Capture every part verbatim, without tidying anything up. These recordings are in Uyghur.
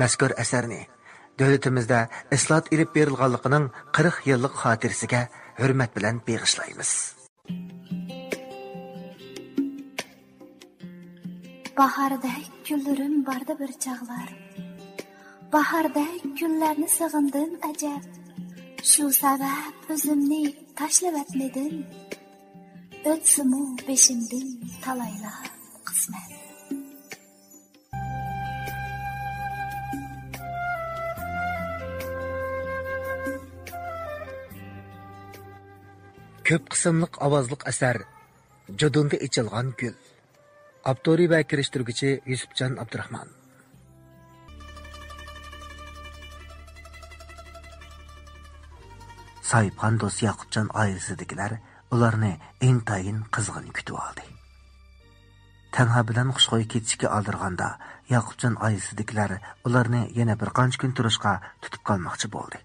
مەزكۇر ئەسەرنى دۆلىتىمىزدە ئىسلاھات ئېلىپ بېرىلغانلىقىنىڭ قىرىق يىللىق خاتىرىسىگە ھۆرمەت بىلەن بېغىشلايمىز. باھاردەك گۈللىرىم باردى بىر چاغلار، باھاردەك گۈللەرنى سېغىندىم ئەجەب. شۇ سەۋەب ئۆزۈمنى تاشلىۋەتمىدىم، ئۆتسىمۇ بېشىمدىن تالايلار قىسمەت. كۆپ قىسىملىق ئاۋازلىق ئەسەر جۇدۇندا ئېچىلغان گۈل. ئاپتورى ۋە كىرىشتۈرگۈچى يۈسۈپجان ئابدۇراخمان. ساھىبخان دوست ياقۇپجان ئائىلىسىدىكىلەر ئۇلارنى ئىنتايىن قىزغىن كۈتۈۋالدى. تەنھا بىلەن خۇشخۇي كېتىشكە ئالدىرىغاندا، ياقۇپجان ئائىلىسىدىكىلەر ئۇلارنى يەنە بىر قانچە كۈن تۇرۇشقا تۇتۇپ قالماقچى بولدى.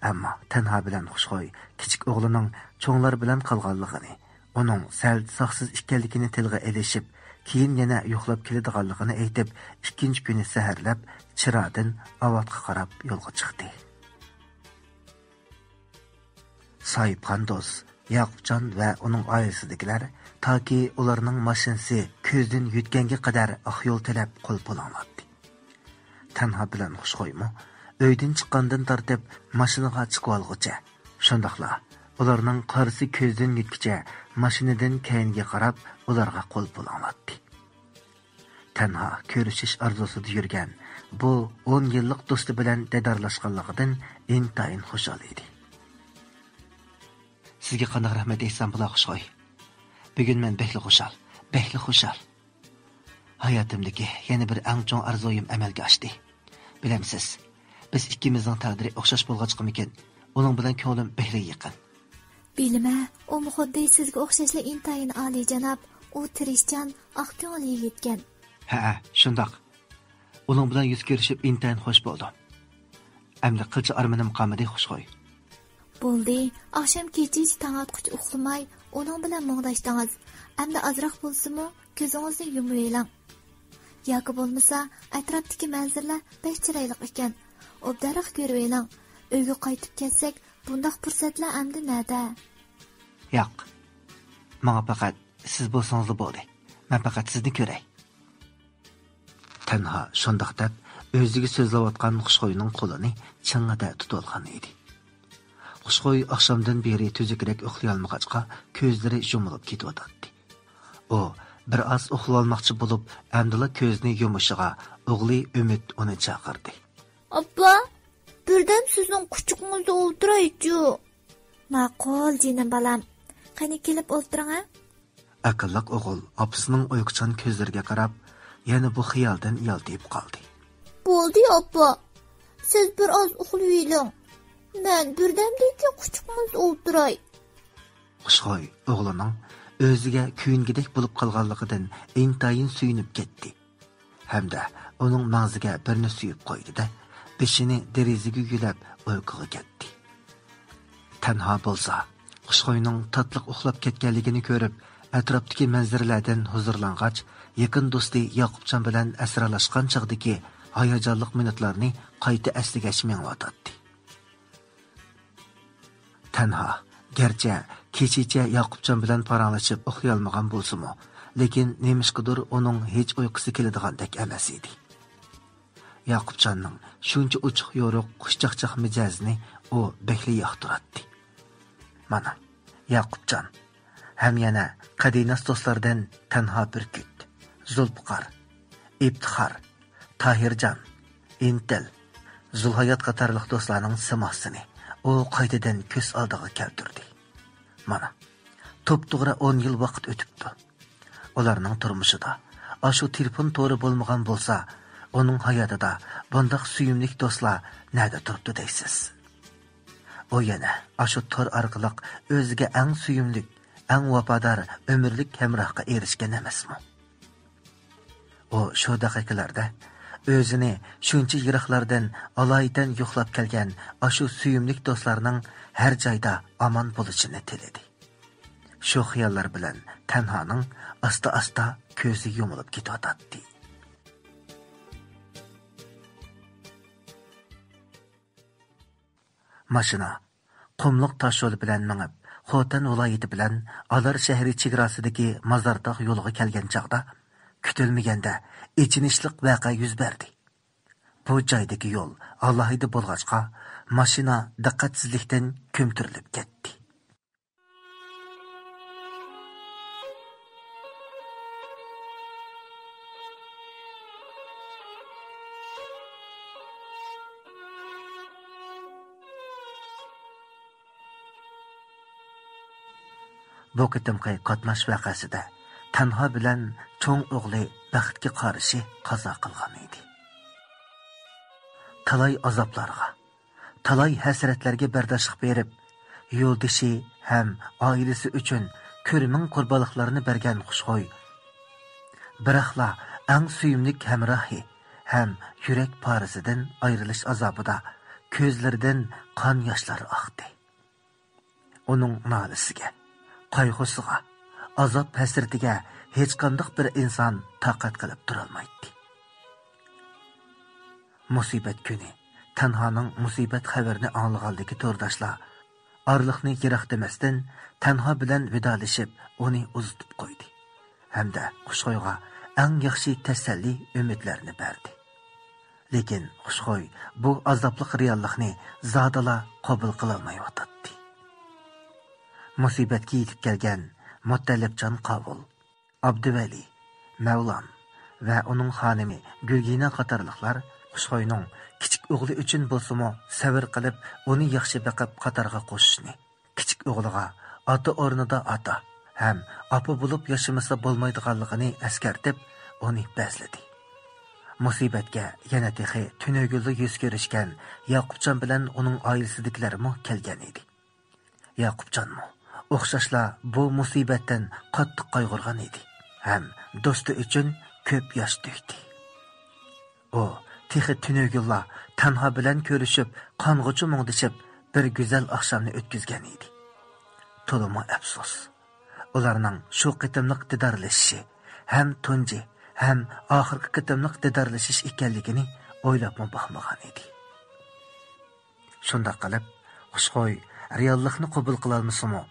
ئەمما تەنھا بىلەن خۇشخۇي كىچىك ئوغلىنىڭ چوڭلار بىلەن قالغانلىقىنى، ئۇنىڭ سەل ساقسىز ئىكەنلىكىنى تىلغا ئېلىشىپ، كېيىن يەنە يوقلاپ كېلىدىغانلىقىنى ئېيتىپ، ئىككىنچى كۈنى سەھەرلەپ چىرادىن ئاۋاتقا قاراپ يولغا چىقتى. ساھىبخان دوست، ياقۇپجان ۋە ئۇنىڭ ئائىلىسىدىكىلەر تاكى ئۇلارنىڭ ماشىنىسى كۆزدىن يۆتكەنگە قەدەر ئاق يول تىلەپ قول پۇل ئاڭلاتتى. تەنھا بىلەن خۇشخۇيمۇ ئۆيدىن چىققاندىن تارتىپ ماشىنىغا چىقىۋالغۇچە، شۇنداقلا ئۇلارنىڭ قارىسى كۆزدىن يۆتكىچە ماشىنىدىن كەينىگە قاراپ ئۇلارغا قول پۇل ئاڭلاتتى. تەنھا كۆرۈشۈش ئارزۇسىدا يۈرگەن بۇ ئون يىللىق دوستى بىلەن دىدارلاشقانلىقىدىن ئىنتايىن خۇشال ئىدى. سىزگە قانداق رەھمەت ئېيتسام بولا، خۇشخۇي؟ بۈگۈن مەن بەكلا خۇشال، بەكلا خۇشال. ھاياتىمدىكى يەنە بىر ئەڭ چوڭ ئارزۇيۇم ئەمەلگە ئاشتى. بىلەمسىز، بىز ئىككىمىزنىڭ تەقدىرى ئوخشاش بولغاچقىمىكىن، ئۇنىڭ بىلەن كۆڭلۈم بەكلا يېقىن. بىلىمە، ئۇمۇ خۇددى سىزگە ئوخشاشلا ئىنتايىن ئالىيجاناب، ئۇ تىرىشچان، ئاق كۆڭۈل يىگىتكەن. ھەئە، شۇنداق. ئۇنىڭ بىلەن يۈز كۆرۈشۈپ ئىنتايىن خۇش بولدۇم. ئەمدى قىلچە ئارمىنىم قالمىدى، خۇشخۇي. بولدى، ئاخشام كېچىچە تاڭ ئاتقۇچە ئۇخلىماي، ئۇنىڭ بىلەن مۇڭداشتىڭىز. ئەمدى ئازراق بولسىمۇ كۆزىڭىزنى يۇمۇۋېلىڭ. ياكى بولمىسا، ئەتراپتىكى مەنزىرىلەر بەك چىرايلىق ئىكەن. ئوبدانراق كۆرۈۋېلىڭ. ئۆيگە قايتىپ كەتسەك، بۇنداق پۇرسەتلەر ئەمدى نەدە؟ ياق. ماڭا پەقەت سىز بولسىڭىزلا بولدى. مەن پەقەت سىزنى كۆرەي. تەنھا شۇنداق دەپ، ئۆزىگە سۆزلەۋاتقان خۇشخۇينىڭ قولىنى چىڭڭىدە تۇتۇۋالغان ئىدى. خۇشخۇي ئاخشامدىن بېرى تۈزۈكرەك ئۇخلىيالمىغاچقا، كۆزلىرى يۇمۇلۇپ كېتىۋاتاتتى. ئۇ بىر ئاز ئۇخلىۋالماقچى بولۇپ، ئەمدىلا كۆزىنى يۇمۇشىغا، ئوغلى ئۈمىد ئۇنى چاقىردى. ئاپا، بىردەم سىزنىڭ قۇچىقىڭىزدا ئولتۇرايچۇ. ماقۇل، جېنىم بالام. قېنى، كېلىپ ئولتۇرۇڭ، ھە؟ ئەقىللىق ئوغۇل ئاپىسىنىڭ ئۇيقۇچان كۆزلىرىگە قاراپ، يەنە بۇ خىيالدىن يالتىيىپ قالدى. بولدى، ئاپا. سىز بىر ئاز ئۇخلىۋېلىڭ. مەن بىردەمدىن كېيىن قۇچىقىڭىزدا ئولتۇراي. خۇشخۇي ئوغلىنىڭ ئۆزىگە كۆيۈنگۈدەك بولۇپ قالغانلىقىدىن ئىنتايىن سۆيۈنۈپ كەتتى. ھەمدە ئۇنىڭ مەڭزىگە بىرنى سۆيۈپ قويدى-دە، بېشىنى دېرىزىگە يۆلەپ ئۇيقۇغا كەتتى. تەنھا بولسا، خۇشخۇينىڭ تاتلىق ئۇخلاپ كەتكەنلىكىنى كۆرۈپ، ئەتراپتىكى مەنزىرىلەردىن ھۇزۇرلانغاچ، يېقىن دوستى ياقۇپجان بىلەن ئەسرالاشقان چاغدىكى ھاياجانلىق مىنۇتلارنى قايتا ئەسلىگەچ مېڭىۋاتاتتى. تەنھا، گەرچە كېچىچە ياقۇپجان بىلەن پاراڭلىشىپ ئۇخلىيالمىغان بولسىمۇ، لېكىن نېمىشقىدۇر ئۇنىڭ ھېچ ئۇيقۇسى كېلىدىغاندەك ئەمەس ئىدى. ياقۇپجاننىڭ شۇنچە ئوچۇق-يورۇق، خۇشچاقچاق مىجەزىنى ئۇ بەكلا ياقتۇراتتى. مانا، ياقۇپجان ھەم يەنە قەدىناس دوستلاردىن تەنھا بۈركۈت، زۇلپىقار، ئىپتىخار، تاھىرجان، ئىنتىل، زۇلھايات قاتارلىق دوستلارنىڭ سىماسىنى ئۇ قايتىدىن كۆز ئالدىغا كەلتۈردى. مانا، توپتوغرا ئون يىل ۋاقىت ئۆتۈپتۇ. ئۇلارنىڭ تۇرمۇشىدا ئاشۇ تېلېفون تورى بولمىغان بولسا، ئۇنىڭ ھاياتىدا بۇنداق سۆيۈملۈك دوستلار نەدە تۇرۇپتۇ دەيسىز؟ ئۇ يەنە ئاشۇ تور ئارقىلىق ئۆزىگە ئەڭ سۆيۈملۈك، ئەڭ ۋاپادار ئۆمۈرلۈك ھەمراھقا ئېرىشكەن ئەمەسمۇ؟ ئۇ شۇ دەقىقىلەردە ئۆزىنى شۇنچە يىراقلاردىن ئالايىتەن يوقلاپ كەلگەن ئاشۇ سۆيۈملۈك دوستلارنىڭ ھەر جايدا ئامان بولۇشىنى تىلىدى. شۇ خىياللار بىلەن تەنھانىڭ ئاستا-ئاستا كۆزى يۇمۇلۇپ كېتىۋاتاتتى. ماشىنا قۇملۇق تاشيول بىلەن مېڭىپ، خوتەن ۋىلايىتى بىلەن ئالار شەھىرى چېگراسىدىكى مازارتاغ يولىغا كەلگەن چاغدا، كۈتۈلمىگەندە ئېچىنىشلىق ۋەقە يۈز بەردى. بۇ جايدىكى يول ئالاھىدە بولغاچقا، ماشىنا دىققەتسىزلىكتىن كۆمتۈرۈلۈپ كەتتى. بۇ قېتىمقى قاتناش ۋەقەسىدە تەنھا بىلەن چوڭ ئوغلى بەختكە قارشى قازا قىلغان ئىدى. تالاي ئازابلارغا، تالاي ھەسرەتلەرگە بەرداشلىق بېرىپ، يولدىشى ھەم ئائىلىسى ئۈچۈن كۆرمىڭ قۇربانلىقلارنى بەرگەن خۇشخۇي، بىراقلا ئەڭ سۆيۈملۈك ھەمراھى ھەم يۈرەك پارىسىدىن ئايرىلىش ئازابىدا كۆزلىرىدىن قان ياشلار ئاقتى. ئۇنىڭ نالىسىگە، قايغۇسىغا، ئازاب ھەسرىتىگە ھېچقانداق بىر ئىنسان تاقەت قىلىپ تۇرالمايتتى. مۇسىبەت كۈنى تەنھانىڭ مۇسىبەت خەۋىرىنى ئاڭلىغاندىكى تورداشلار ئارىلىقنى يىراق دېمەستىن، تەنھا بىلەن ۋىدالىشىپ، ئۇنى ئۇزىتىپ قويدى ھەمدە خۇشخۇيغا ئەڭ ياخشى تەسەللى ئۈمىدلەرنى بەردى. لېكىن خۇشخۇي بۇ ئازابلىق رېئاللىقنى زادىلا قوبۇل قىلالمايۋاتاتتى. مۇسىبەتكە يېتىپ كەلگەن مۇتەللىپجان قاۋۇل، ئابدۇۋەلى، مەۋلان ۋە ئۇنىڭ خانىمى گۈلگىنە قاتارلىقلار خۇشخۇينىڭ كىچىك ئوغلى ئۈچۈن بولسىمۇ سەۋر قىلىپ، ئۇنى ياخشى بېقىپ قاتارغا قوشۇشنى، كىچىك ئوغلىغا ئاتا ئورنىدا ئاتا ھەم ئاپا بولۇپ ياشىمىسا بولمايدىغانلىقىنى ئەسكەرتىپ، ئۇنى بەزلىدى. مۇسىبەتكە يەنە تېخى تۈنۈگۈنلا يۈز كۆرۈشكەن ياقۇپجان بىلەن ئۇنىڭ ئائىلىسىدىكىلەرمۇ كەلگەن ئىدى. ياقۇپجانمۇ ئوخشاشلا بۇ مۇسىبەتتىن قاتتىق قايغۇرغان ئىدى ھەم دوستى ئۈچۈن كۆپ ياش تۆكتى. ئۇ تېخى تۈنۈگۈنلا تەنھا بىلەن كۆرۈشۈپ، قانغۇچە مۇڭدىشىپ، بىر گۈزەل ئاخشامنى ئۆتكۈزگەن ئىدى. تولىمۇ ئەپسۇس، ئۇلارنىڭ شۇ قېتىملىق دىدارلىشىشى ھەم تۇنجى، ھەم ئاخىرقى قېتىملىق دىدارلىشىش ئىكەنلىكىنى ئويلاپمۇ باقمىغان ئىدى. شۇنداق قىلىپ، خۇشخۇي رېئاللىقنى قوبۇل قىلالمىسىمۇ،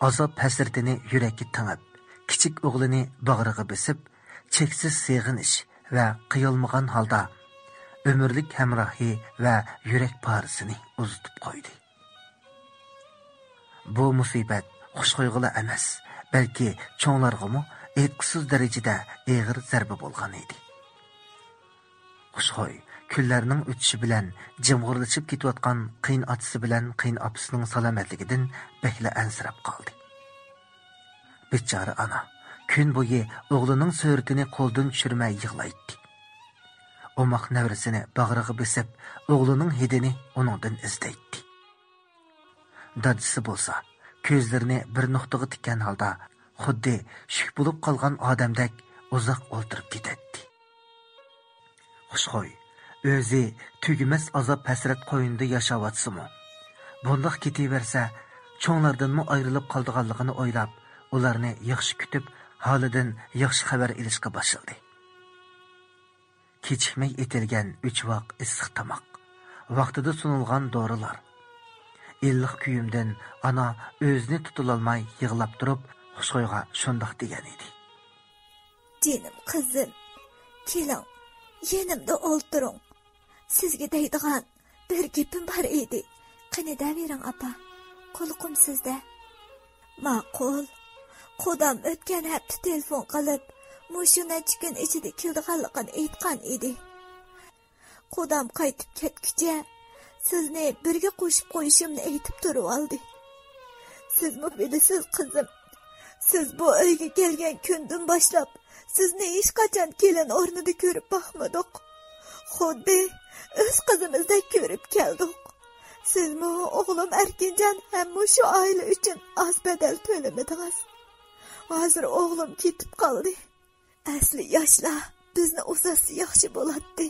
ئازاب ھەسرىتىنى يۈرەككە تېڭىپ، كىچىك ئوغلىنى باغرىغا بېسىپ، چەكسىز سېغىنىش ۋە قىيالمىغان ھالدا ئۆمۈرلۈك ھەمراھى ۋە يۈرەك پارىسىنى ئۇزىتىپ قويدى. بۇ مۇسىبەت خۇشخۇيغىلا ئەمەس، بەلكى چوڭلارغىمۇ ئېيتقۇسىز دەرىجىدە ئېغىر زەربە بولغان ئىدى. خۇشخۇي كۈنلەرنىڭ ئۆتۈشى بىلەن جىمغۇرلىشىپ كېتىۋاتقان قېيىن ئاتىسى بىلەن قېيىن ئاپىسىنىڭ سالامەتلىكىدىن بەكلا ئەنسىرەپ قالدى. بىچارە ئانا كۈن بويى ئوغلىنىڭ سۈرىتىنى قولدىن چۈشۈرمەي يىغلايتتى. ئوماق نەۋرىسىنى باغرىغا بېسىپ، ئوغلىنىڭ ھىدىنى ئۇنىڭدىن ئىزدەيتتى. دادىسى بولسا كۆزلىرىنى بىر نۇقتىغا تىككەن ھالدا، خۇددى شۈك بولۇپ قالغان ئادەمدەك ئۇزاق ئولتۇرۇپ كېتەتتى. خۇشخۇي ئۆزى تۈگىمەس ئازاب ھەسرەت قوينىدا ياشاۋاتسىمۇ، بۇنداق كېتىۋەرسە، چوڭلاردىنمۇ ئايرىلىپ قالىدىغانلىقىنى ئويلاپ، ئۇلارنى ياخشى كۈتۈپ، ھالىدىن ياخشى خەۋەر ئېلىشقا باشلىدى. كېچىكمەي ئېتىلگەن ئۈچ ۋاق ئىسسىق تاماق، ۋاقتىدا سۇنۇلغان دورىلار، ئىللىق كىيىمدىن ئانا ئۆزىنى تۇتۇلالماي يىغلاپ تۇرۇپ، خۇشخۇيغا شۇنداق دېگەن ئىدى. جېنىم قىزىم، كېلىڭ، يېنىمدا ئولتۇرۇڭ. سىزگە دەيدىغان بىر گېپىم بار ئىدى. قېنى دەۋېرىڭ، ئاپا. قۇلىقىم سىزدە. ماقۇل. قۇدام ئۆتكەن ھەپتە تېلېفون قىلىپ، مۇشۇ نەچچە كۈن ئىچىدە كېلىدىغانلىقىنى ئېيتقان ئىدى. قۇدام قايتىپ كەتكۈچە، سىزنى بىرگە قوشۇپ قويۇشۇمنى ئېيتىپ تۇرۇۋالدى. سىزمۇ بىلىسىز، قىزىم، سىز بۇ ئۆيگە كەلگەن كۈندىن باشلاپ، سىزنى ھېچقاچان كېلىن ئورنىدا كۆرۈپ باقمىدۇق. خۇددى ئۆز قىزىمىزدەك كۆرۈپ كەلدۇق. سىزمۇ، ئوغلۇم ئەركىنجان ھەم مۇشۇ ئائىلە ئۈچۈن ئاز بەدەل تۆلىمىدىڭىز. ھازىر ئوغلۇم كېتىپ قالدى. ئەسلى ياشلار بىزنى ئۇزاتسا ياخشى بولاتتى.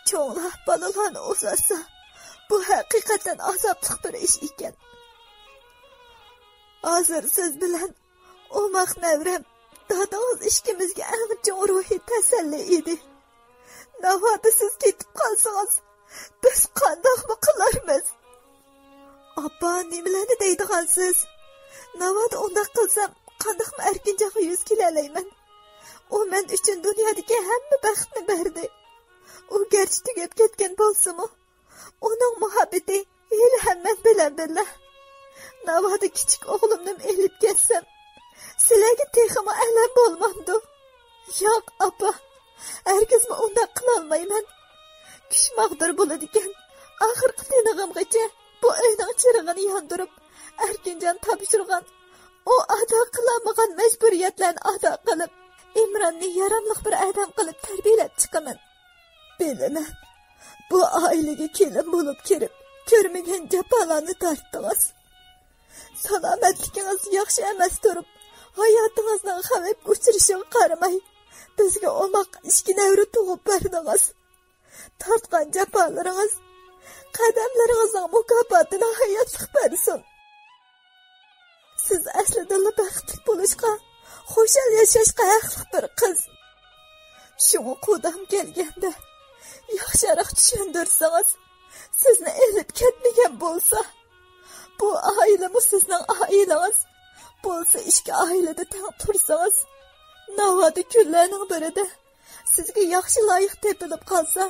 چوڭلار بالىلارنى ئۇزاتسا، بۇ ھەقىقەتەن ئازابلىق بىر ئىش ئىكەن. ھازىر سىز بىلەن ئوماق نەۋرەم، دادىڭىز ئىككىمىزگە ئەڭ چوڭ روھىي تەسەللى ئىدى. ناۋادا سىز كېتىپ قالسىڭىز، بىز قانداقمۇ قىلارمىز؟ ئا، نېمىلەرنى دەيدىغانسىز؟ ناۋادا ئۇنداق قىلسام، قانداقمۇ ئەركىنجانغا يۈز كېلەلەيمەن؟ ئۇ مەن ئۈچۈن دۇنيادىكى ھەممە بەختنى بەردى. ئۇ گەرچە تۈگەپ كەتكەن بولسىمۇ، ئۇنىڭ مۇھەببىتى ھېلىھەم مەن بىلەن بىللە. ناۋادا كىچىك ئوغلۇمنىمۇ ئېلىپ كەتسەم، سىلەرگە تېخىمۇ ئەلەم بولمامدۇ؟ ياق، ئاپا، ھەرگىزمۇ ئۇنداق قىلالمايمەن. كۈچ ماغدۇر بولىدىكەن، ئاخىرقى تىنىقىمغىچە بۇ ئۆينىڭ چىرىغىنى ياندۇرۇپ، ئەركىنجان تاپشۇرغان ئۇ ئادا قىلالمىغان مەجبۇرىيەتلەرنى ئادا قىلىپ، ئىمراننى ياراملىق بىر ئادەم قىلىپ تەربىيەلەپ چىقىمەن. بىلىمەن، بۇ ئائىلىگە كېلىن بولۇپ كىرىپ، كۆرمىگەن جاپالارنى تارتتىڭىز. سالامەتلىكىڭىز ياخشى ئەمەس تۇرۇپ، ھاياتىڭىزنىڭ خەۋپكە ئۇچرىشىغا قارىماي، بىزگە ئوماق ئىككى نەۋرە تۇغۇپ بەردىڭىز. تارتقان جاپالىرىڭىز، قەدەملىرىڭىزنىڭ مۇكاپاتىنى ھاياتلىق بەرسۇن. سىز ئەسلىدىنلا بەختلىك بولۇشقا، خۇشال ياشاشقا ھەقلىق بىر قىز. شۇڭا قۇدام كەلگەندە، ياخشىراق چۈشەندۈرسىڭىز، سىزنى ئېلىپ كەتمىگەن بولسا، بۇ ئائىلىمۇ سىزنىڭ ئائىلىڭىز بولسا، ئىككى ئائىلىدە تەڭ تۇرسىڭىز، ناۋادا كۈنلەرنىڭ بىرىدە سىزگە ياخشى لايىق تېپىلىپ قالسا،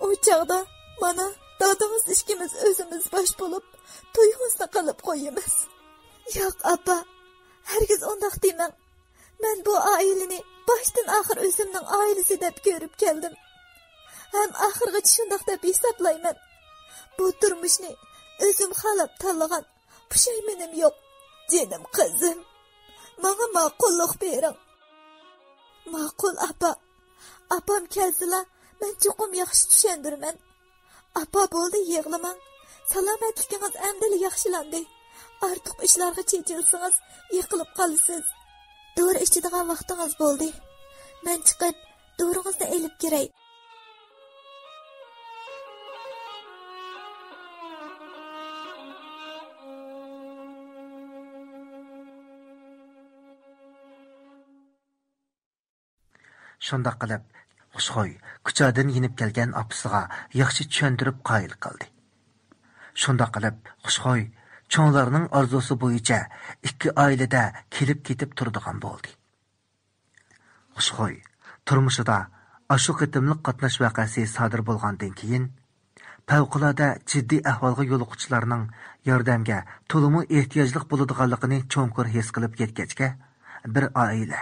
ئۇ چاغدا مانا دادىڭىز ئىككىمىز ئۆزىمىز باش بولۇپ، تويىڭىزنى قىلىپ قويىمىز. ياق، ئاپا، ھەرگىز ئۇنداق دېمەڭ. مەن بۇ ئائىلىنى باشتىن ئاخىر ئۆزۈمنىڭ ئائىلىسى دەپ كۆرۈپ كەلدىم. ھەم ئاخىرغىچە شۇنداق دەپ ھېسابلايمەن. بۇ تۇرمۇشنى ئۆزۈم خالاپ تاللىغان، پۇشايمىنىم يوق. جېنىم قىزىم، ماڭا ماقۇللۇق بېرىڭ. ماقۇل، ئاپا. ئاپام كەلسىلا، مەن چوقۇم ياخشى چۈشەندۈرىمەن. ئاپا، بولدى، يىغلىماڭ. سالامەتلىكىڭىز ئەمدىلا ياخشىلاندى. ئارتۇق ئىشلارغا چېچىلسىڭىز، يىقىلىپ قالىسىز. دورا ئىچىدىغان ۋاقتىڭىز بولدى. مەن چىقىپ، دورىڭىزنى ئېلىپ كىرەي. شۇنداق قىلىپ، خۇشخۇي كۇچادىن يېنىپ كەلگەن ئاپىسىغا ياخشى چۈشەندۈرۈپ قايىل قىلدى. شۇنداق قىلىپ، خۇشخۇي چوڭلارنىڭ ئارزۇسى بويىچە ئىككى ئائىلىدە كېلىپ-كېتىپ تۇرىدىغان بولدى. خۇشخۇي تۇرمۇشىدا ئاشۇ قېتىملىق قاتناش ۋەقەسى سادىر بولغاندىن كېيىن، پەۋقۇلئاددە جىددىي ئەھۋالغا يولۇققۇچىلارنىڭ ياردەمگە تولىمۇ ئېھتىياجلىق بولىدىغانلىقىنى چوڭقۇر ھېس قىلىپ يەتكەچكە، بىر ئائىلە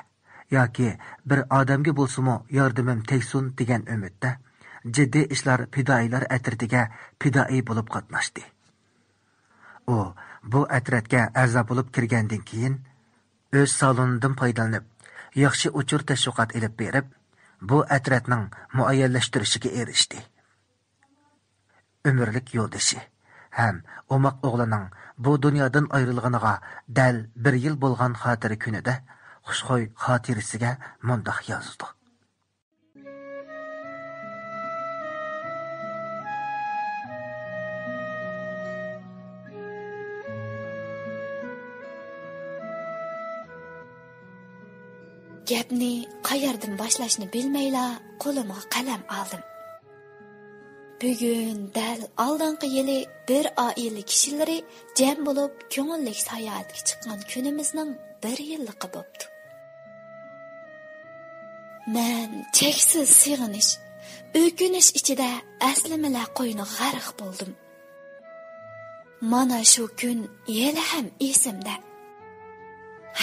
ياكى بىر ئادەمگە بولسىمۇ ياردىمىم تەگسۇن دېگەن ئۈمىدتە، جىددىي ئىشلار پىدائىيلار ئەترىتىگە پىدائىي بولۇپ قاتناشتى. ئۇ بۇ ئەترەتكە ئەزا بولۇپ كىرگەندىن كېيىن، ئۆز سالونىدىن پايدىلىنىپ، ياخشى ئۇچۇر تەشۋىقات ئېلىپ بېرىپ، بۇ ئەترەتنىڭ مۇئەييەنلەشتۈرۈشىگە ئېرىشتى. ئۆمۈرلۈك يولدىشى ھەم ئوماق ئوغلىنىڭ بۇ دۇنيادىن ئايرىلغىنىغا دەل بىر يىل بولغان خاتىرە كۈنىدە خۇشخۇي خاتىرىسىگە مۇنداق يازىدۇ. گەپنى قەيەردىن باشلاشنى بىلمەيلا قولۇمغا قەلەم ئالدىم. بۈگۈن دەل ئالدىنقى يىلى بىر ئائىلە كىشىلىرى جەم بولۇپ كۆڭۈللۈك ساياھەتكە چىققان كۈنىمىزنىڭ بىر يىللىقى بوپتۇ. مەن چەكسىز سېغىنىش، ئۆكۈنۈش ئىچىدە ئەسلىمىلەر قوينىغا غەرق بولدۇم. مانا شۇ كۈن ھېلىھەم ئېسىمدە.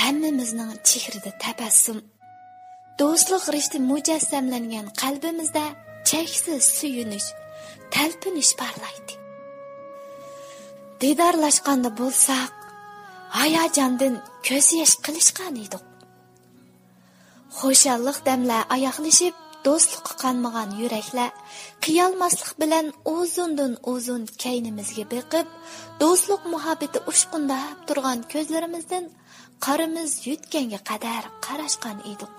ھەممىمىزنىڭ چېھرىدە تەبەسسۇم. دوستلۇق رىشتە مۇجەسسەملەنگەن قەلبىمىزدە چەكسىز سۆيۈنۈش، تەلپۈنۈش پارلايتتى. دىدارلاشقاندا بولساق، ھاياجاندىن كۆز ياش قىلىشقان ئىدۇق. خۇشاللىق دەملەر ئاياغلىشىپ، دوستلۇققا قانمىغان يۈرەكلەر قىيالماسلىق بىلەن ئۇزۇندىن ئۇزۇن كەينىمىزگە بېقىپ، دوستلۇق مۇھەببىتى ئۇچقۇنداپ تۇرغان كۆزلىرىمىزدىن قارىمىز يۆتكەنگە قەدەر قاراشقان ئىدۇق.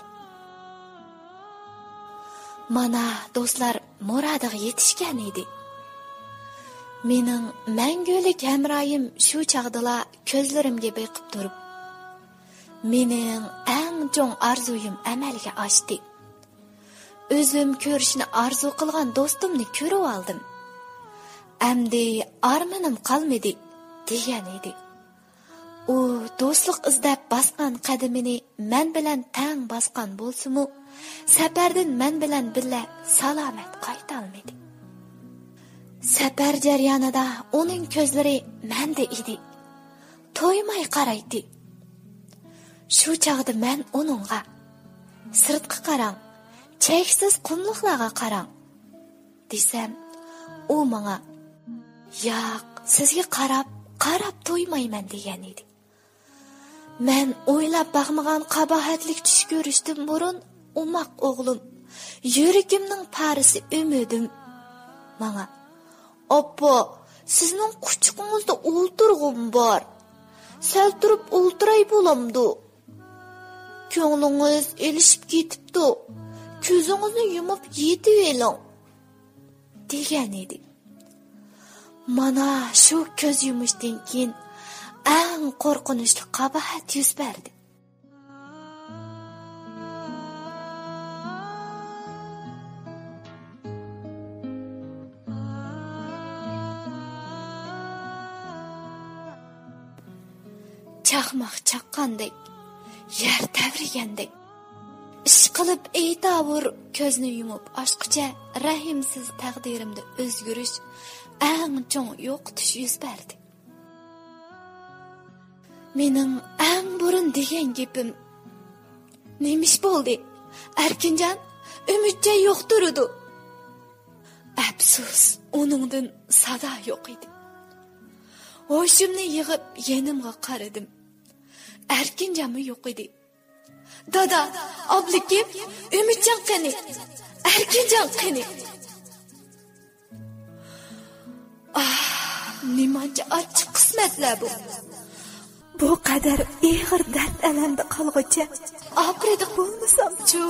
مانا، دوستلار مۇرادىغا يېتىشكەن ئىدى. مېنىڭ مەڭگۈلۈك ھەمراھىم شۇ چاغدىلا كۆزلىرىمگە بېقىپ تۇرۇپ، مېنىڭ ئەڭ چوڭ ئارزۇيۇم ئەمەلگە ئاشتى. ئۆزۈم كۆرۈشنى ئارزۇ قىلغان دوستۇمنى كۆرۈۋالدىم. ئەمدى ئارمىنىم قالمىدى. دېگەن ئىدى. ئۇ دوستلۇق ئىزدەپ باسقان قەدىمىنى مەن بىلەن تەڭ باسقان بولسىمۇ، سەپەردىن مەن بىلەن بىللە سالامەت قايتالمىدى. سەپەر جەريانىدا ئۇنىڭ كۆزلىرى مەندە ئىدى. تويماي قارايتتى. شۇ چاغدا مەن ئۇنىڭغا، «سىرتقا قاراڭ، چەكسىز قۇملۇقلارغا قاراڭ» دېسەم، ئۇ ماڭا، «ياق، سىزگە قاراپ، قاراپ تويمايمەن» دېگەن ئىدى. مەن ئويلاپ باقمىغان قاباھەتلىك چۈش كۆرۈشتىن بۇرۇن، ئوماق ئوغلۇم، يۈرىكىمنىڭ پارىسى ئۈمىدىم ماڭا، «ئاپا، سىزنىڭ قۇچىقىڭىزدا ئولتۇرغۇم بار. سەل تۇرۇپ ئولتۇراي بولامدۇ؟ كۆڭلىڭىز ئېلىشىپ كېتىپتۇ. كۆزىڭىزنى يۇمۇپ يېتىۋېلىڭ» دېگەن ئىدى. مانا شۇ كۆز يۇمۇشتىن كېيىن ئەڭ قورقۇنچلۇق قاباھەت يۈز بەردى. چاقماق چاققاندەك، يەر تەۋرىگەندەك، ئىشقىلىپ ئېيتاۋۇر، كۆزنى يۇمۇپ ئاچقۇچە رەھىمسىز تەقدىرىمدە ئۆزگىرىش، ئەڭ چوڭ يوقىتىش يۈز بەردى. مېنىڭ ئەڭ بۇرۇن دېگەن گېپىم، «نېمە ئىش بولدى؟ ئەركىنجان، ئۈمىدجان يوق تۇرىدۇ.» ئەپسۇس، ئۇنىڭدىن سادا يوق ئىدى. ھوشۇمنى يىغىپ يېنىمغا قارىدىم. ئەركىنجانمۇ يوق ئىدى. «دادا، ئابلىكىم، ئۈمىدجان قېنى؟ ئەركىنجان قېنى؟» ئاھ، نېمانچە ئاچچىق قىسمەتلەر بۇ! بۇ قەدەر ئېغىر دەرد-ئەلەمدە قالغۇچە ئاپىرىدىغان بولمىسامچۇ؟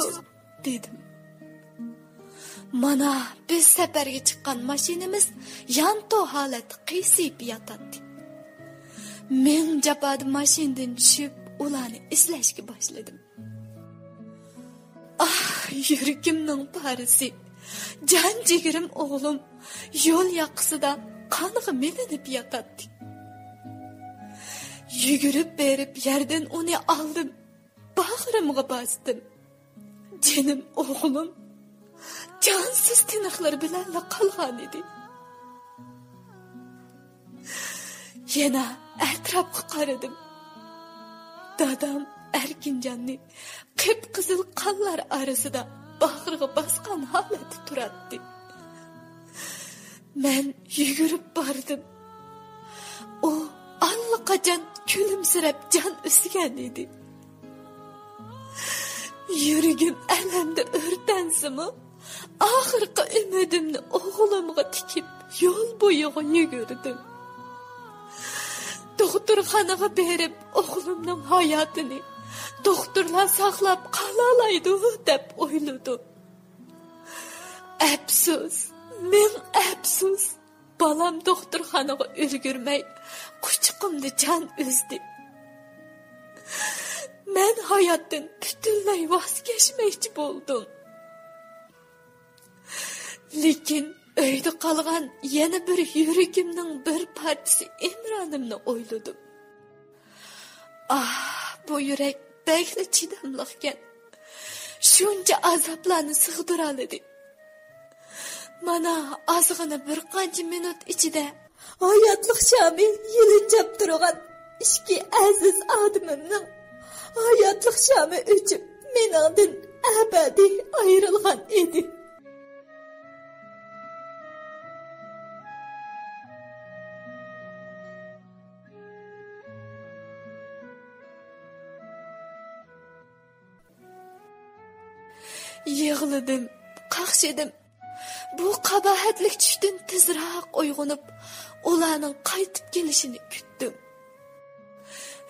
دېدىم. مانا، بىز سەپەرگە چىققان ماشىنىمىز يانتۇ ھالەتتە قىيسىيىپ ياتاتتى. مىڭ جاپادا ماشىنىدىن چۈشۈپ، ئۇلارنى ئىزلەشكە باشلىدىم. ئاھ، يۈرىكىمنىڭ پارىسى، جان جىگىرىم ئوغلۇم يول ياقىسىدا قانغا مىلىنىپ ياتاتتى. يۈگۈرۈپ بېرىپ يەردىن ئۇنى ئالدىم، باغرىمغا باستىم. جېنىم ئوغلۇم جانسىز تىنىقلىرى بىلەنلا قالغانىدى. يەنە ئەتراپقا قارىدىم. دادام ئەركىنجاننى قىپقىزىل قانلار ئارىسىدا باغرىغا باسقان ھالەتتە تۇراتتى. مەن يۈگۈرۈپ باردىم. ئۇ ئاللىقاچان كۈلۈمسىرەپ جان ئۈزگەن ئىدى. يۈرىكىم ئەلەمدە ئۆرتەنسىمۇ، ئاخىرقى ئۈمىدىمنى ئوغلۇمغا تىكىپ، يول بويىغا يۈگۈردۈم. دوختۇرخانىغا بېرىپ، ئوغلۇمنىڭ ھاياتىنى دوختۇرلار ساقلاپ قالالايدۇ دەپ ئويلىدىم. ئەپسۇس، مىڭ ئەپسۇس، بالام دوختۇرخانىغا ئۈلگۈرمەي، قۇچىقىمدا جان ئۈزدى. مەن ھاياتتىن پۈتۈنلەي ۋاز كەچمەكچى بولدۇم. لېكىن ئۆيدە قالغان يەنە بىر يۈرىكىمنىڭ بىر پارچىسى ئىمرانىمنى ئويلىدىم. ئاھ، بۇ يۈرەك بەكلا چىداملىقكەن. شۇنچە ئازابلارنى سىغدۇرالىدى. مانا، ئازغىنە بىر قانچە مىنۇت ئىچىدە ھاياتلىق شامى يېلىنجاپ تۇرغان ئىككى ئەزىز ئادىمىمنىڭ ھاياتلىق شامى ئۆچۈپ، مېنىڭدىن ئەبەدىي ئايرىلغان ئىدى. يىغلىدىم، قاقشىدىم. بۇ قاباھەتلىك چۈشتىن تېزراق ئويغىنىپ، ئۇلارنىڭ قايتىپ كېلىشىنى كۈتتۈم.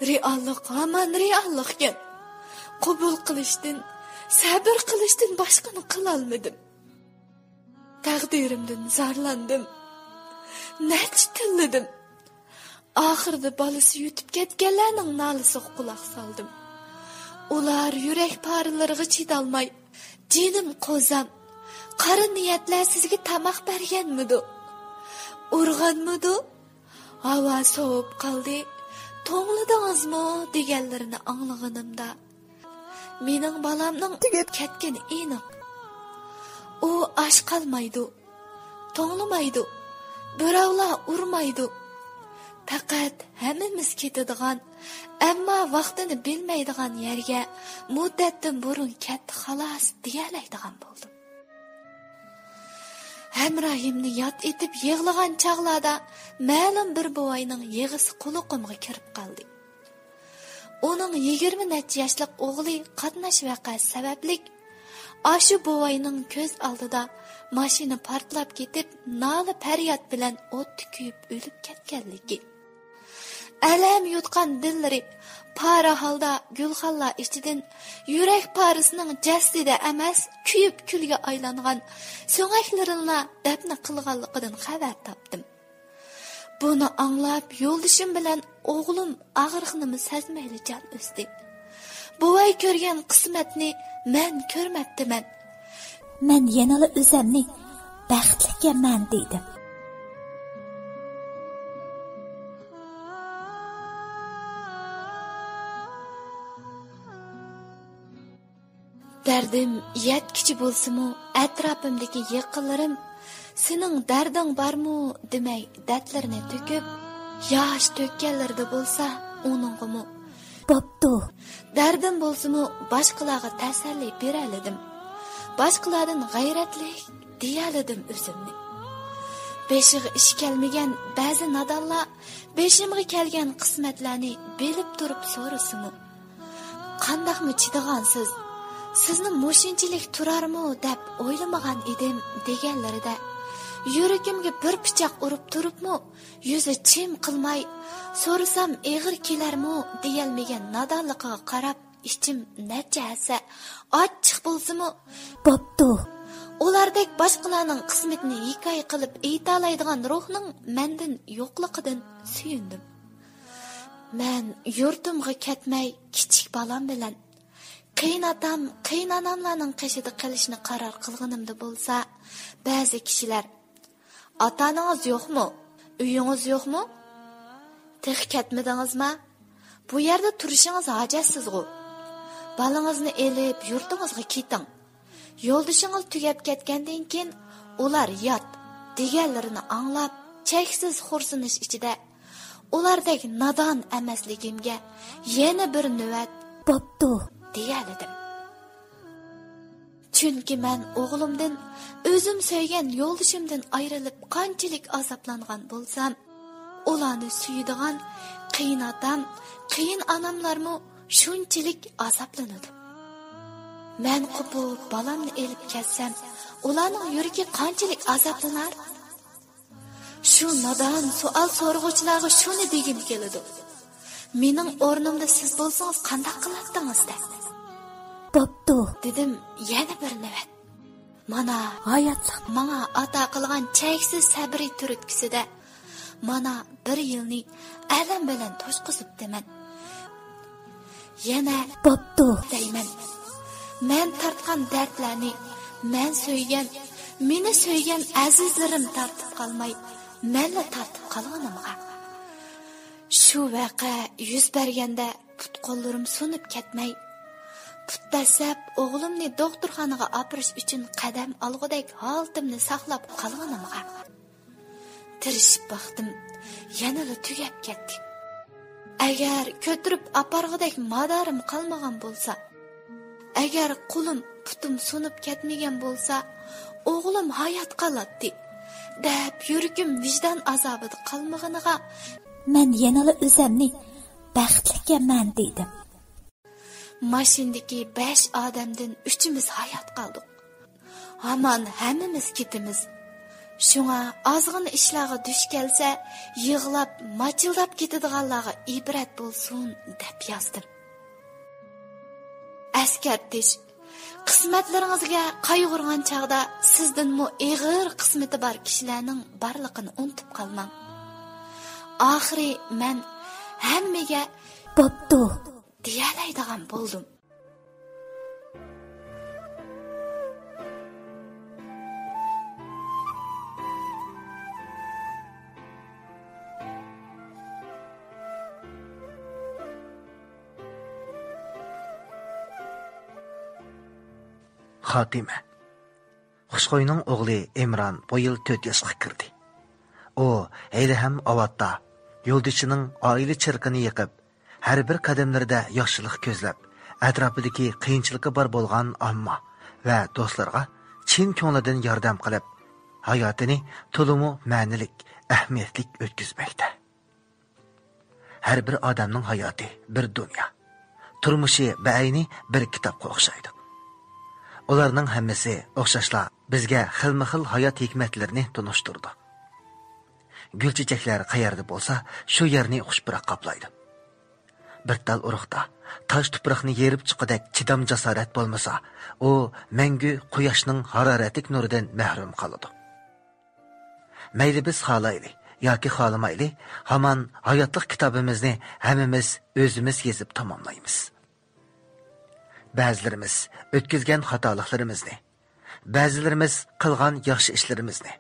رېئاللىق ھامان رېئاللىقكەن. قوبۇل قىلىشتىن، سەبىر قىلىشتىن باشقىنى قىلالمىدىم. تەقدىرىمدىن زارلاندىم. نەچچە تىللىدىم. ئاخىرىدا بالىسى يۈتۈپ كەتكەنلەرنىڭ نالىسىغا قۇلاق سالدىم. ئۇلار يۈرەك پارىلىرىغا چىدالماي، «جېنىم قوزام، قارا نىيەتلەر سىزگە تاماق بەرگەنمىدۇ؟ ئۇرغانمىدۇ؟» «ھاۋا سوۋۇپ قالدى، توڭلىدىڭىزمۇ؟» دېگەنلىرىنى ئاڭلىغىنىمدا، مېنىڭ بالامنىڭ تۈگەپ كەتكىنى ئېنىق. ئۇ ئاچ قالمايدۇ، توڭلىمايدۇ، بىراۋلار ئۇرمايدۇ. پەقەت ھەممىمىز كېتىدىغان، ئەمما ۋاقتىنى بىلمەيدىغان يەرگە مۇددەتتىن بۇرۇن كەتتى خالاس دېيەلەيدىغان بولدۇم. ھەمراھىمنى ياد ئېتىپ يىغلىغان چاغلاردا مەلۇم بىر بوۋاينىڭ يىغىسى قۇلىقىمغا كىرىپ قالدى. ئۇنىڭ يىگىرمە نەچچە ياشلىق ئوغلى قاتناش ۋەقەسى سەۋەبلىك، ئاشۇ بوۋاينىڭ كۆز ئالدىدا ماشىنا پارتلاپ كېتىپ، نالە-پەرياد بىلەن ئوتتا كۆيۈپ ئۆلۈپ كەتكەنلىكى. ئەلەم يۇتقان دىللىرى پارە ھالدا گۈلخانلار ئىچىدىن يۈرەك پارىسىنىڭ جەسىتىدە ئەمەس، كۆيۈپ كۈلگە ئايلانغان سۆڭەكلىرىنىلا دەپنە قىلغانلىقىدىن خەۋەر تاپتىم. بۇنى ئاڭلاپ، يولدىشىم بىلەن ئوغلۇم ئاغرىقنىمۇ سەزمەيلا جان ئۈزدى. بوۋاي كۆرگەن قىسمەتنى مەن كۆرمەپتىمەن. مەن يەنىلا ئۆزەمنى بەختلىككەنمەن دېدىم. دەردىم يەتكۈچە بولسىمۇ، ئەتراپىمدىكى يېقىنلىرىم «سېنىڭ دەردىڭ بارمۇ؟» دېمەي، دەردلىرىنى تۆكۈپ، ياش تۆككەنلىرىدە بولسا، ئۇنىڭغىمۇ «بوپتۇ» دەردىم بولسىمۇ، باشقىلارغا تەسەللى بېرەلىدىم. باشقىلاردىن غەيرەتلىك دېيەلىدىم ئۆزۈمنى. بېشىغا ئىش كەلمىگەن بەزى نادانلار بېشىمغا كەلگەن قىسمەتلەرنى بىلىپ تۇرۇپ سورىسىمۇ، «قانداقمۇ چىدىغانسىز؟ سىزنى مۇشۇنچىلىك تۇرارمۇ دەپ ئويلىمىغان ئىدىم» دېگەنلىرىدە، يۈرىكىمگە بىر پىچاق ئۇرۇپ تۇرۇپمۇ، يۈزى چىم قىلماي، «سورىسام ئېغىر كېلەرمۇ؟» دېيەلمىگەن نادانلىقىغا قاراپ، ئىچىم نەچچە ھەسسە ئاچچىق بولسىمۇ، «بوپتۇ» ئۇلاردەك باشقىلارنىڭ قىسمىتىنى ھېكايە قىلىپ ئېيتالايدىغان روھنىڭ مەندىن يوقلۇقىدىن سۆيۈندۈم. مەن يۇرتۇمغا كەتمەي، كىچىك بالام بىلەن قېيىنئاتام، قېيىنئاناملارنىڭ قېشىدا قېلىشنى قارار قىلغىنىمدا بولسا، بەزى كىشىلەر «ئاتا-ئانىڭىز يوقمۇ؟ ئۆيىڭىز يوقمۇ؟ تېخى كەتمىدىڭىزما؟ بۇ يەردە تۇرۇشىڭىز ھاجەتسىزغۇ. بالىڭىزنى ئېلىپ يۇرتىڭىزغا كېتىڭ. يولدىشىڭىز تۈگەپ كەتكەندىن كېيىن ئۇلار يات» دېگەنلىرىنى ئاڭلاپ، چەكسىز خورسىنىش ئىچىدە، ئۇلاردەك نادان ئەمەسلىكىمگە يەنە بىر نۆۋەت «بوپتۇ» دېيەلىدىم. چۈنكى مەن ئوغلۇمدىن، ئۆزۈم سۆيگەن يولدىشىمدىن ئايرىلىپ قانچىلىك ئازابلانغان بولسام، ئۇلارنى سۆيىدىغان قېيىنئاتام، قېيىنئاناملارمۇ شۇنچىلىك ئازابلىنىدۇ. مەن قوپۇپ بالامنى ئېلىپ كەتسەم، ئۇلارنىڭ يۈرىكى قانچىلىك ئازابلىنار؟ شۇ نادان سوئال سورىغۇچىلارغا شۇنى دېگۈم كېلىدۇ. مېنىڭ ئورنۇمدا سىز بولسىڭىز قانداق قىلاتتىڭىز دەپ. بوپتۇ. دېدىم يەنە بىر نۆۋەت. مانا، ھاياتلىق ماڭا ئاتا قىلغان چەكسىز سەبرى تۈرتكىسىدە، مانا، بىر يىلنى ئەلەم بىلەن توشقۇزۇپتىمەن. يەنە بوپتۇ دەيمەن. مەن تارتقان دەردلەرنى مەن سۆيگەن، مېنى سۆيگەن ئەزىزلىرىم تارتىپ قالماي، مەنلا تارتىپ قالغىنىمغا. شۇ ۋەقە يۈز بەرگەندە پۇت-قوللىرىم سۇنۇپ كەتمەي، پۇت دەسسەپ ئوغلۇمنى دوختۇرخانىغا ئاپىرىش ئۈچۈن قەدەم ئالغۇدەك ھالىتىمنى ساقلاپ قالغىنىمغا. تىرىشىپ باقتىم، يەنىلا تۈگەپ كەتتى. ئەگەر كۆتۈرۈپ ئاپارغۇدەك مادارىم قالمىغان بولسا، ئەگەر قولۇم، پۇتۇم سۇنۇپ كەتمىگەن بولسا، ئوغلۇم ھايات قالاتتى، دەپ يۈرىكىم ۋىجدان ئازابىدا قالمىغىنىغا، مەن يەنىلا ئۆزەمنى بەختلىككەنمەن دېدىم. ماشىنىدىكى بەش ئادەمدىن ئۈچىمىز ھايات قالدۇق. ھامان ھەممىمىز كېتىمىز. شۇڭا ئازغىنە ئىشلارغا دۈچ كەلسە، يىغلاپ، ماچىلداپ كېتىدىغانلارغا ئىبرەت بولسۇن، دەپ يازدىم. ئەسكەرتىش: قىسمەتلىرىڭىزگە قايغۇرغان چاغدا سىزدىنمۇ ئېغىر قىسمىتى بار كىشىلەرنىڭ بارلىقىنى ئۇنتۇپ قالماڭ. ئاخىرى مەن ھەممىگە بوپتۇ دېيەلەيدىغان بولدۇم. خاتىمە. خۇشخۇينىڭ ئوغلى ئىمران بۇ يىل تۆت ياشقا كىردى. ئۇ ھېلىھەم ئاۋاتتا، يولدىشىنىڭ ئائىلە چىرىقىنى يېقىپ، ھەر بىر قەدەملىرىدە ياخشىلىق كۆزلەپ، ئەتراپىدىكى قىيىنچىلىقى بار بولغان ئامما ۋە دوستلىرىغا چىن كۆڭلىدىن ياردەم قىلىپ، ھاياتىنى تولىمۇ مەنىلىك، ئەھمىيەتلىك ئۆتكۈزمەكتە. ھەر بىر ئادەمنىڭ ھاياتى بىر دۇنيا، تۇرمۇشى بەئەينى بىر كىتابقا ئوخشايدۇ. ئۇلارنىڭ ھەممىسى ئوخشاشلا بىزگە خىلمۇ خىل ھايات ھېكمەتلىرىنى تونۇشتۇرىدۇ. گۈل چېچەكلەر قەيەردە بولسا، شۇ يەرنى خۇش پۇراق قاپلايدۇ. بىر تال ئۇرۇقتا تاش تۇپراقنى يېرىپ چىققۇدەك چىدام جاسارەت بولمىسا، ئۇ مەڭگۈ قۇياشنىڭ ھارارەتلىك نۇرىدىن مەھرۇم قالىدۇ. مەيلى بىز خالايلى ياكى خالىمايلى، ھامان ھاياتلىق كىتابىمىزنى ھەممىمىز ئۆزىمىز يېزىپ تاماملايمىز. بەزىلىرىمىز ئۆتكۈزگەن خاتالىقلىرىمىزنى، بەزىلىرىمىز قىلغان ياخشى ئىشلىرىمىزنى،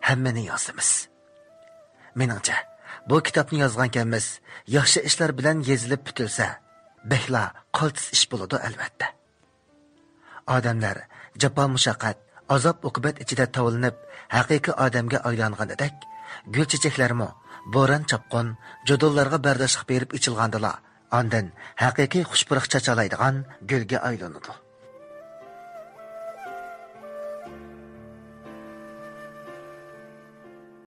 ھەممىنى يازىمىز. مېنىڭچە، بۇ كىتابنى يازغانكەنمىز، ياخشى ئىشلار بىلەن يېزىلىپ پۈتۈلسە، بەكلا قالتىس ئىش بولىدۇ، ئەلۋەتتە. ئادەملەر جاپا-مۇشەققەت، ئازاب-ئوقۇبەت ئىچىدە تاۋلىنىپ، ھەقىقىي ئادەمگە ئايلانغىنىدەك، گۈل چېچەكلەرمۇ بوران-چاپقۇن، جۇدۇنلارغا بەرداشلىق بېرىپ ئېچىلغاندىلا، ئاندىن ھەقىقىي خۇش پۇراق چاچالايدىغان گۈلگە ئايلىنىدۇ.